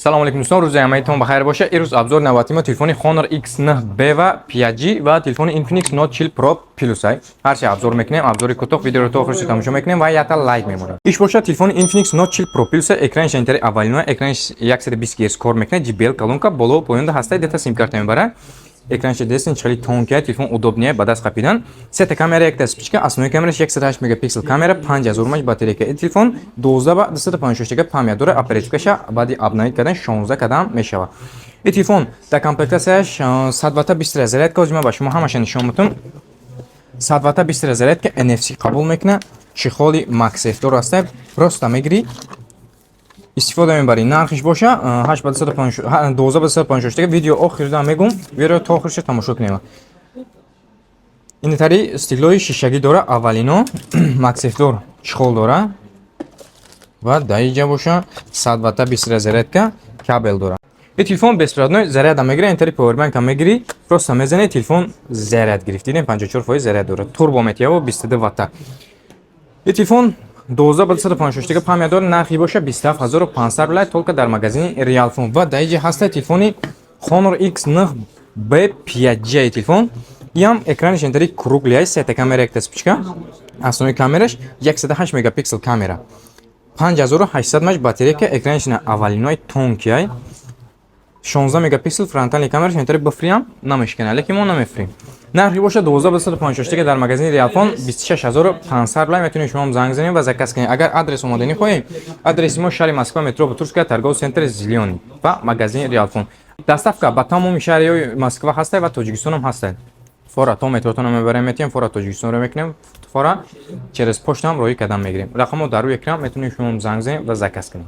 Салом алейкум, дӯстон, рӯзи ҳамаитон бахайр боша. Ирӯз обзор навбати мо телефони Honor X9b ва 5G ва телефони Infinix Note 40 Pro Plus ай. Ҳарчи обзор мекунем, обзори кӯтоҳ, видеоро то охираш тамошо мекунем ва якта лайк мемонем. Иш боша телефони Infinix Note 40 Pro Plus, экраниш интери аввалино, экраниш 120 Гц кор мекунад, JBL колонка боло поёнда ҳастай, дета сим-карта мебарад. Экранш десен хеле тонкия, телефон удобнее ба даст қапидан. Сета камера, якта вспышка, основной камераш 108 мегапиксел камера, 5000 мАч батарейка. Ин телефон 12 ба 256 га память дора, оперативкаша баъди обновить кардан 16 кадам мешавад. Ин телефон дар комплектацияш 100 ватта быстрая зарядка, ҳозир ман ба шумо ҳамаша нишон медиҳам. 100 ватта быстрая зарядка, NFC қабул мекунад, чехоли MagSafe дор аста, просто мегирӣ, истифода мебарӣ. Нархиш боша 8 ба 12 ба 256. Видео охирда мегум, видео то охирша тамошо кунем. Ин тари стеклои шишагӣ дора, аввалино MagSafe дор, чехол дора ва дар инҷа боша 100 ватта быстрая зарядка, кабел дора. Ин телефон беспроводной заряда мегирад, ин тари поwerbank мегирӣ, просто мезанӣ, телефон заряд гирифт. Дидем, 54% заряд дорад. Турбо метияву 22 ватта. Ин телефон 12 ба 256 га память дорад, нархи боша 27 500 рублай, только дар магазини Realphone. Ва дар инҷа ҳаста телефони Honor X9b 5G телефон. Иам экраниш интари круглый, сета камера, якта вспышка. Основной камераш 108 мегапиксел камера. 5800 мАч батарейка, экраниш на аввалинои тонкий. 16 мегапиксел фронтальный камераш, интари бифриам намешкана, лекин мо намефрим. Нархи боша 12 ба 256 га дар магазини Realphone 26 500 рублай. Метавонед шумо занг занед ва заказ кунед. Агар адрес омода хоҳед, адреси мо шаҳри Москва, метро Бутырская, торговый центр Зелёный ва магазини Realphone. Доставка ба тамоми шаҳриҳои Москва ҳастад ва Тоҷикистонам ҳастад. Фора то метротона мебарем, метиҳем, фора Тоҷикистонро мекунем, фора через почтаам роҳӣ кардан мегирем. Рақамҳо дар рӯи экран, метавонед шумо занг занед ва заказ кунед.